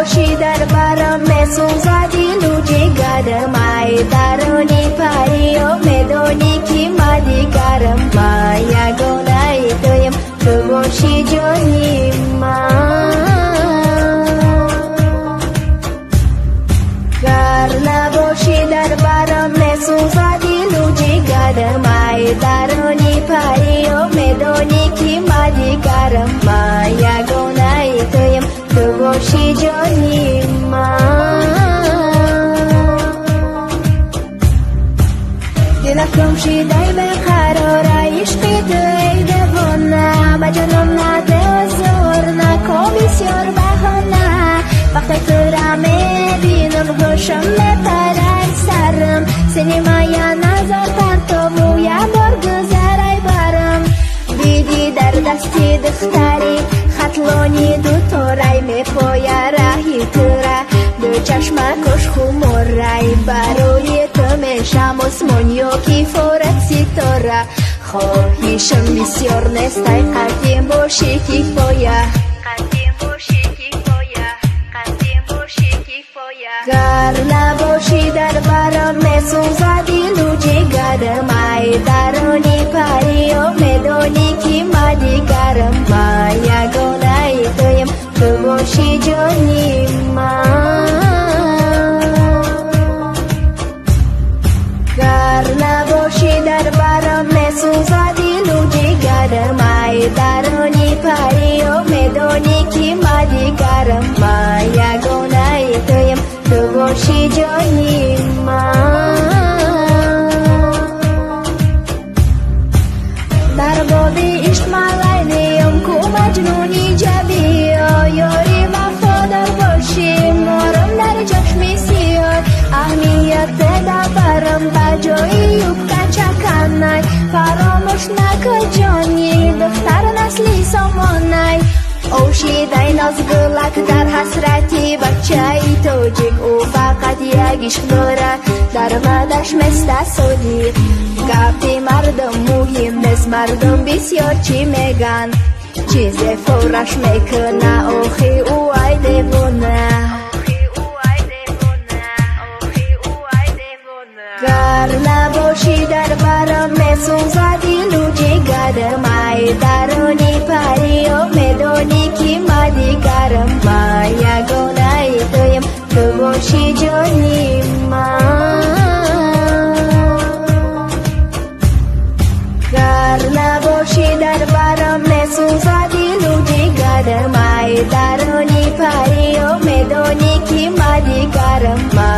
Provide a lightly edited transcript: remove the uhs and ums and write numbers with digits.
Набошӣ дар барам, месӯзад дилу ҷигарам. Ай даруни париё, медонӣ ки ма дигарам. Ма ягонаи туем, ту бошӣ ҷони ман. Гар набошӣ дар барам, месӯзад дилу ҷигарам. Ай даруни париё, медонӣ ки ма дигарам. Ма ягонаи туем, ту бошӣ ҷони ман. Дилафком шидай беқарора, ишқи ту эй девона. Ба ҷоном наде озор, нако бисёр баҳона. Вақте тура мебинам, ҳушам мепарад сарам. Сени мая назар партову, як бор гузарай барам. Бидӣ дар дасти духтари Хатлони дуторай, мепоя раҳи тура, ду чашмакош хуморай. Барои ту мешам осмон ё кифорат ситора. Хоҳишам бисёр нестай, қадим бошӣ кифоя. Гар набошӣ дар барам, месӯзад дилу ҷигарам. Ай даруни париё, медонӣ ки ма дигарам. Ма ягонаи туем, ту бошӣ ҷони ман. Гар набошӣ дар барам, месӯзад дилу ҷигарам. Ай даруни париё, медонӣ ки ма дигарам. Ма ягонаи туем, ту бошӣ ҷони ман. Дар боби ишқ ман Лайлиём, ку Маҷнуни ҷабиё. Ёри вафодор бошӣ, морам дар чашми сиёҳ. Аҳамият дабарам, ба ҷои юбка чаканай. Фаромӯш накун ҷони, духтар насли Сомонай. Ошидай нозгулак дар ҳасрати бачаи тоҷик. Ӯ фақат як ишқ дора, дар ваъдаш места содиқ. Гапи мардум муҳим нест, мардум бисёр чӣ меган. Чизе фораш мекуна, охи ӯ ай девона. Гар набошӣ дар барам, месӯзад дилу ҷигарам. Ай даруни париё, медонӣ ки ма дигарам. Ма ягонаи туем, ту бошӣ ҷони ман. Гар набошӣ дар барам, месӯзад дилу ҷигарам. Ай даруни париё, медонӣ ки ма дигарам. Ма